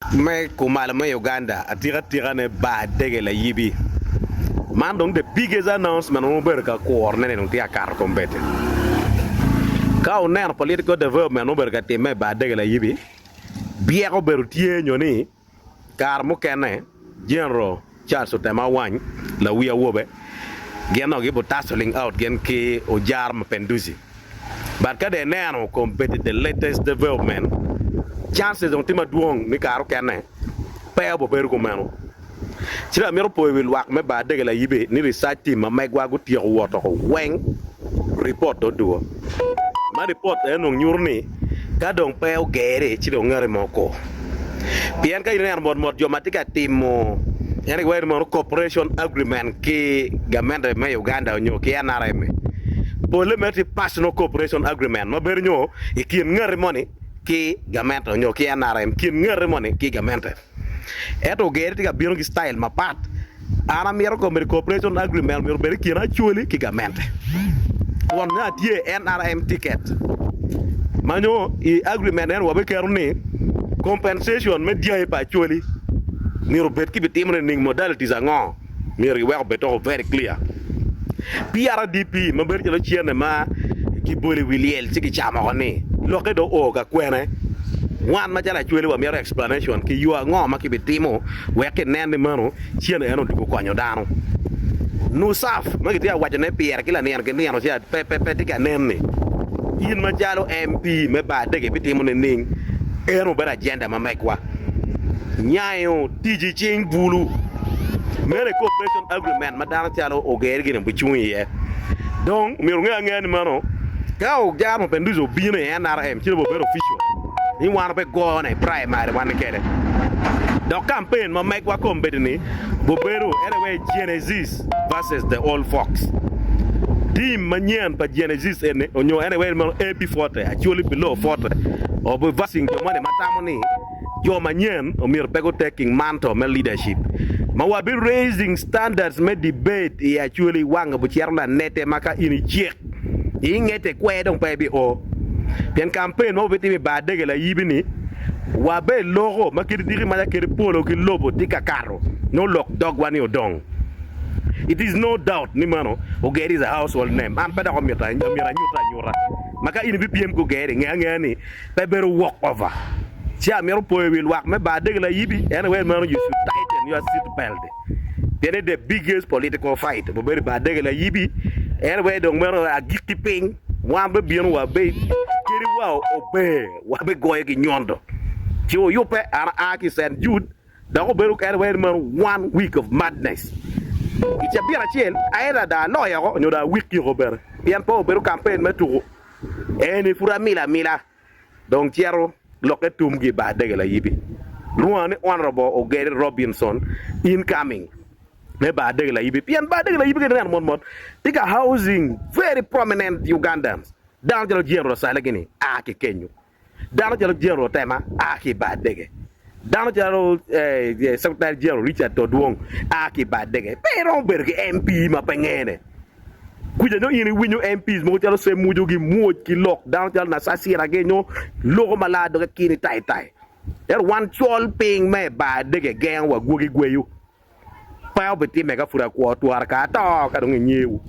Me kumalo me Uganda atika tika ne bar dege layibi. Man dong the biggest announcement ma wubedo ka kuro ne ni dong tye ka kato kombeddi. Ka wuneno political development ma obedo ka timme i bar dege layibi, byek obedo tye nyo ni kare mukene General Charles Otema Awany, lawi awobe, gin onongo gibo tussling out gin ki Ojara Mapenduzi. But ka dong ineno kombeddi the latest development, chances dong tye madwong ni kare okene pe obibedo kumeno. Ci dong amito poyo wi lwak me bar dege layibi ni research team ma megwa gutyeko wot oko weng report dong odugo. Ma report eno dong nyuto ni ka dong pe ogeri ci dong ngati mo okur. Pien ka in ineno mot mot jo ma tye ka timo en giwaco ni mono cooperation agreement ki gamente me Uganda onyo ki NRM pole mere tye personal cooperation agreement ma bedo nyo i kin ngati moni ki gamente onyo ki NRM kin ngati moni ki gamente. Ento ogeri tye ka bino ki style mapat. An amito kombeddi cooperation agreement myero obed i kin Acholi ki gamente. Twon me atye NRM ticket ma nyo i agreement eno wabiketo ni compensation me dyangi pa Acholi myero obed ki bitimo nining modalities ango myero giwek obed dok very clear. PRDP ma bedo calo cene ma kibolo i wi lyel ci kicamo oko ni lokke dong oo ka kwene? Wan macalo Acholi wamito explanation ki yo ango ma kibitimo wek kinen ni meno cene eno odwogo konyo dano. NUSAF ma kitye ka wacone pire ki lanino ki nino ca pe pe tye ka nen ni in macalo MP me bar dege ibitimo nining? Eno obedo agenda ma megwa. Nyayo tic i cing bulu meno aye cooperation agreement ma dano calo Oger gini bicung iye. Dong myero wunge angeya ni meno ka Ojara Mapenduzi obino i NRM ci dong obedo official ni wan wabe gone primary wan kede. Dok campaign ma megwa kombeddi ni bobedo en aye Genesis versus the old folks. Team manyen pa Genesis eni onyo en aye meno AB Forte, Acholi below Forte obi versing jo moni ma tamo ni Jo manyen omyero pe gu taking mantle me leadership ma wa bi raising standards me debate i Acholi wang bu cito lanete ma ka in icik ingete kwer dong pe ibi o pien campaign ma wabitimo i bar dege layibi ni wa be loko ma kadi diki maca kadi polo ki lobo tye ka kato nongo lok dogwa ni odong it is no doubt ni meno Ogeri is a household name an pe dok omito myero anyute anyuta ma ka in ibipyem ki Ogeri nge angeya ni Pe bedo walk over. Ci amito poyo wi lwak me bar dege layibi, en aye meno you should tighten your seat belt. Pien ni the biggest political fight obedo i bar dege layibi, en aye dong meno agikki piny, wan bebino wa be kadi wa ober wabigoyo ki nyondo. Ci wuyubbe, an aa ki i Cent Jude, dok obedo en aye meno one week of madness. I cabit acel, either dong aloyo oko nyo dong awiki oko bene, pien pe obedo campaign me tuko. Eni pud amilo amila dong cito lokke tumgi i bar dege layibi. Lwonga ni Honourable Ogeri Robinson incoming me bar dege layibi pien bar dege layibi kadi ineno mot mot tye ka housing very prominent Ugandans. Dano calo General Saleh gini a ki kenyo. Dano calo General Otema a ki i bar dege. Dano calo Secretary General Richard Todwong a ki i bar dege. Pe iromo bedo ki MP ma pe ngene. Kwica nyo in iwinyo MPs mogo calo Semujo gi mwoc ki lok dano calo Nasasira gi nyo loko ma laa doge kini tai tai. Ento wan col piny ma i bar dege gengo wa gwogi gweyo. Pe obitime ka pud akwo twara ka ato ka dong inyewu.